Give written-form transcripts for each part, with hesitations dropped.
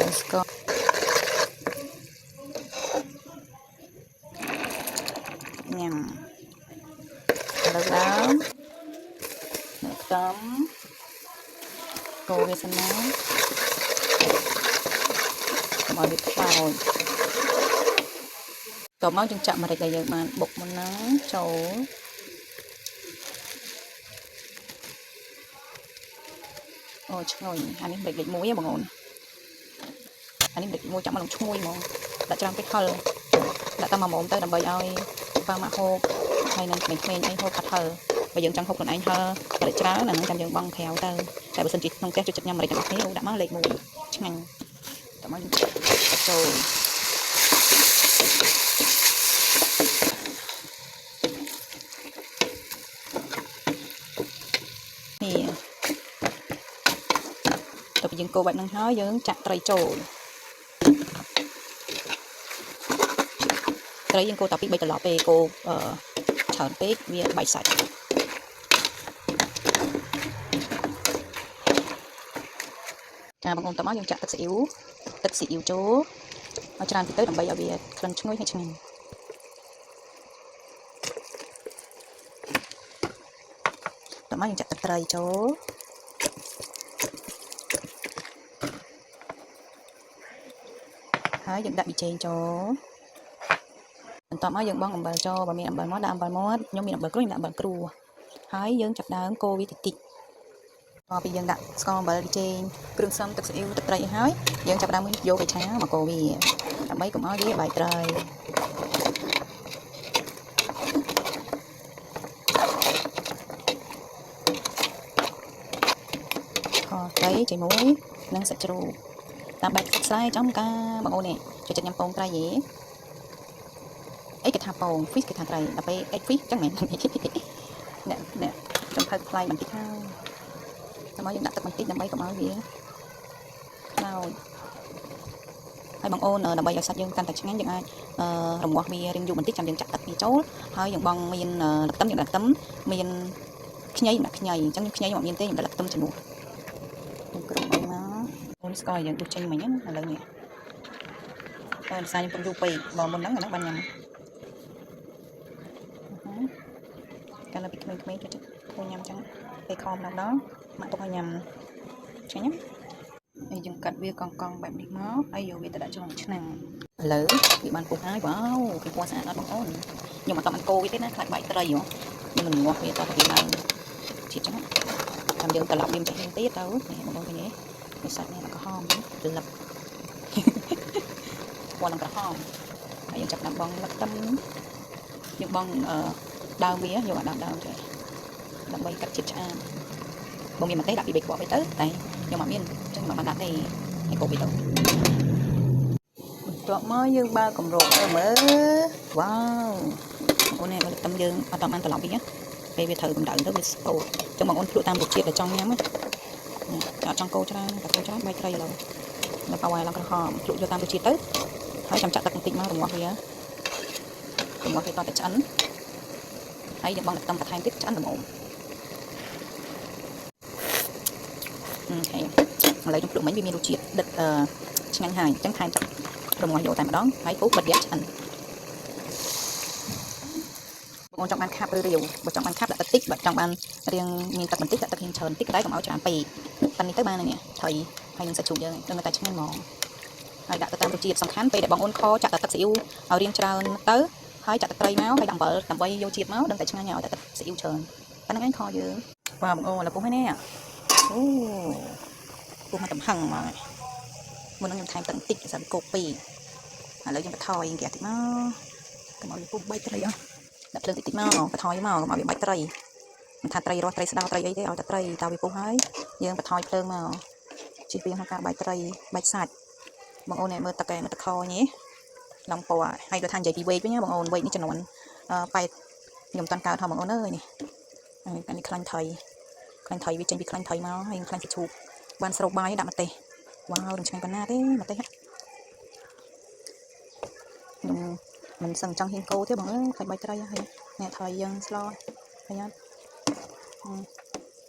លើស្ករញ៉ាំឥឡូវដើមអ្នកខ្ទឹមកូរវាសិនណាកុំឲ្យវាខ្លោចតមកយើងចាក់ម្រេចដែលយើងបានបុកមុនហ្នឹងចូលអូឈ្ងុយអានេះម្រេចលេខ1ហ៎បងអូនអានេះម្រេចលេខ1ចាក់មកលងឈ្ងុយហ្មងដាក់ច្រើនពេកហឹលដាក់តែមួយមុំទៅដើម្បីឲ្យប៉ាម៉ាក់ហូបហើយនឹងក្មេងៗអីហូបអត់ហឹលបើយើងចង់ហូបខ្លួនឯងហឹលម្រេចច្រើនអាហ្នឹងចាំយើងបង់ក្រៅទៅតែបើសិនជាក្នុងផ្ទះចូលចិត្តញ៉ាំម្រេចទាំងអស់គ្នាអូដាក់មកលេខ1ឆ្ងាញ់តមកយើងចាក់ចូលនេះតទៅពីយើងកូរបែបហ្នឹងហើយយើងចាក់ត្រីចូលត្រីយើងកូរតែពី3ត្រឡប់ទេកូរអឺច្រើនពេកវាបែកសាច់ចាបងប្អូនតមកយើងចាក់ទឹកស៊ីអ៊ីវទឹកស៊ីអ៊ីវចូលឲ្យច្រើនតិចទៅដើម្បីឲ្យវាក្លិនឈ្ងុយហើយឆ្ងាញ់តមកយើងចាក់ទឹកត្រីចូលហើយយើងដាក់ប៊ីចេងចូលបន្ទាប់មកយើងបង់អំបិលចូលបើមានអំបិលមកដាក់អំបិលមកខ្ញុំមានអំបិលគ្រួខ្ញុំដាក់អំបិលគ្រួហើយយើងចាប់ដើមកូរវាតិចតិចតពីយើងដាក់ស្ករអំបិលប៊ីចេងគ្រឿងផ្សំទឹកស៊ីអ៊ីវទឹកត្រីអីហើយយើងចាប់ដើមយកបេឆាមកកូរវាដើម្បីកុំឲ្យវាបែកត្រីខត្រីជាមួយនិងសាច់ជ្រូកតាមបែបស្លែចំការបងអូននេះចូលចិត្តញ៉ាំពងត្រីហ៎អីគេថាពង fish គេថាត្រីដល់ពេល egg fish ចឹងមែនអ្នកអ្នកចំផៅផ្លែបន្តិចហើយតែមកយើងដាក់ទឹកបន្តិចដើម្បីកុំឲ្យវាខ្លោចហើយបងអូនដើម្បីឲ្យសាច់យើងកាន់តែឆ្ងាញ់យើងអាចរំងាស់វារៀងយូរបន្តិចចាំយើងចាក់ទឹកវាចូលហើយយើងបងមានលខ្ទឹមយើងដាក់ខ្ទឹមមានខ្ញីដាក់ខ្ញីអញ្ចឹងខ្ញីខ្ញុំអត់មានទេខ្ញុំដាក់លខ្ទឹមជំនួសខ្ញុំក្រុមអីមកអូនស្ករយើងដុសចេញមិញណាឥឡូវនេះតែភាសាខ្ញុំពុំយូរពេកបើមុនហ្នឹងអាហ្នឹងបានញ៉ាំកាលពីក្មេងៗចូលចិត្តធ្វើញ៉ាំចឹងពេលខំម្ដងដងម៉ាក់ទុកឲ្យញ៉ាំឆ្ងាញ់ណាហើយយើងកាត់វាកង់កង់បែបនេះមកហើយយកវាទៅដាក់ចូលក្នុងឆ្នាំងឥឡូវវាបានពុះហើយវ៉ាវគឺពណ៌ស្អាតអត់បងអូនខ្ញុំអត់តបានកូរវាទេណាខ្លាចបែកត្រីហ៎ខ្ញុំមិនងាស់វាតទៅវាឡើងជាតិចឹងចាំយើងត្រឡប់វាចេះទៀតទៅនេះបងប្អូនឃើញទេនេះសាច់នេះក្រហមលឹបពណ៌នឹងក្រហមហើយយើងចាប់ដើមបងលឹកទឹមយើងបងអឺដើមវាយកអាដើមដើមចេះដើម្បីកាត់ជាតិឆ្អាបបងមានម្ទេសដាក់ពី3គ្រាប់អីទៅតែខ្ញុំអត់មានអញ្ចឹងមិនបានដាក់ទេហើយកូរវាទៅបន្ទាប់មកយើងបើកគម្របទៅមើលវ៉ាវបងអូននេះមើលទឹមយើងអត់តាមបានត្រឡប់វិញណាពេលវាត្រូវកម្ដៅទៅវាស្កូតអញ្ចឹងបងអូនភ្លក់តាមរសជាតិដែលចង់ញ៉ាំណាអត់ចង់កូរច្រើនតែកូរច្រើនបែកត្រីឥឡូវដល់ប៉ាវ៉ៃឡើងក្រហមភ្លក់យកតាមរសជាតិទៅហើយចាំចាក់ទឹកបន្តិចមករងាស់វារងាស់វាតតែឆ្អិនហើយយើងបងទឹកបន្ថែមទៀតឆ្អិនល្មមអូខេឥឡូវខ្ញុំភ្លក់មិញវាមានរសជាតិដិតអឺឆ្ងាញ់ហើយអញ្ចឹងថែមទឹករងាស់យកតែម្ដងហើយពុះបិទយ៉ាឆ្អិនបងអូនចង់បានខាប់ឬរាវបើចង់បានខាប់ដាក់ទឹកតិចបើចង់បានរាងមានទឹកបន្តិចដាក់ទឹករៀងច្រើនបន្តិចក៏ដែរកុំឲ្យច្រើនពេកប៉ានេះទៅបានហើយនេះត្រីហើយនឹងសាច់ជ្រូកយើងនឹងតែឆ្ងាញ់ហ្មងហើយដាក់ទៅតាមរសជាតិសំខាន់ពេលដែលបងអូនខចាក់តែទឹកស៊ីអ៊ូឲ្យរៀងច្រើនទៅហើយចាក់ទឹកត្រីមកហើយដាក់អំបិលដើម្បីយកជាតិមកដឹងតែឆ្ងាញ់ឲ្យតែទឹកស៊ីអ៊ូច្រើនប៉ណ្ណឹងឯងខយើងបាទបងអូនឥឡូវពុះហើយនេះអូពុះមកតំហឹងហ្មងមុននឹងខ្ញុំថែមទឹកបន្តិចសម្រាប់កូពីឥឡូវយើងបន្ថយហ្គាសតិចមកកុំឲ្យវាពុះបែកត្រីអស់ដាក់ភ្លើងតិចតិចមកបន្ថយមកកុំឲ្យវាបែកត្រីមិនថាត្រីរស់ត្រីស្ដោត្រីអីទេឲ្យតែត្រីតើវាពុះហើយយើងបន្ថយភ្លើងមកជិះវៀងក្នុងការបែកត្រីបែកសាច់បងអូននេះមើលទឹកឯមើលទឹកខនេះឡងពណ៌ហើយដូចថានិយាយពីវែកវិញណាបងអូនវែកនេះចំនួនប៉ែតខ្ញុំមិនតាន់កើតហ៎បងអូនអើយនេះអានេះខ្លាញ់ត្រីខ្លាញ់ត្រីវាចេញពីខ្លាញ់ត្រីមកហើយខ្លាញ់សាច់ជ្រូកបានស្រូបបាយដាក់ម្ទេសវ៉ាវនឹងឆ្ងាញ់ប៉ុណ្ណាទេម្ទេសខ្ញុំមិនសឹងចង់ហ៊ានកោទេបងអើយខ្លាញ់បាយត្រីហើយអ្នកត្រីយើងស្លហើយអត់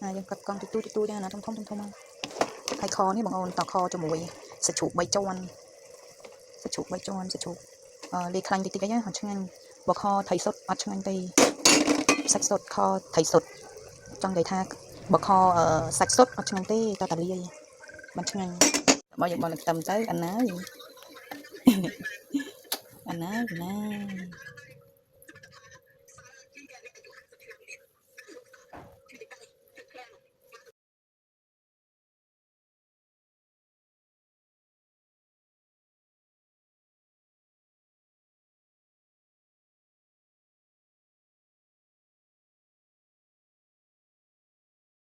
ហើយយើងកាត់កង់ទូទូទូចឹងណាធំធំធំធំហើយខនេះបងអូនតខជាមួយ សាច់ជ្រូក3ជាន់សាច់ជ្រូក3ជាន់សាច់ជ្រូកអឺលាយខ្លាញ់តិចតិចអីណាអត់ឆ្ងាញ់បើខត្រីសុទ្ធអត់ឆ្ងាញ់ទេសាច់សុទ្ធខត្រីសុទ្ធចង់និយាយថាបើខអឺសាច់សុទ្ធអត់ឆ្ងាញ់ទេតតែលាយមិនឆ្ងាញ់បើយើងបោះនឹងខ្ទឹមទៅអាណាយអាណាយណា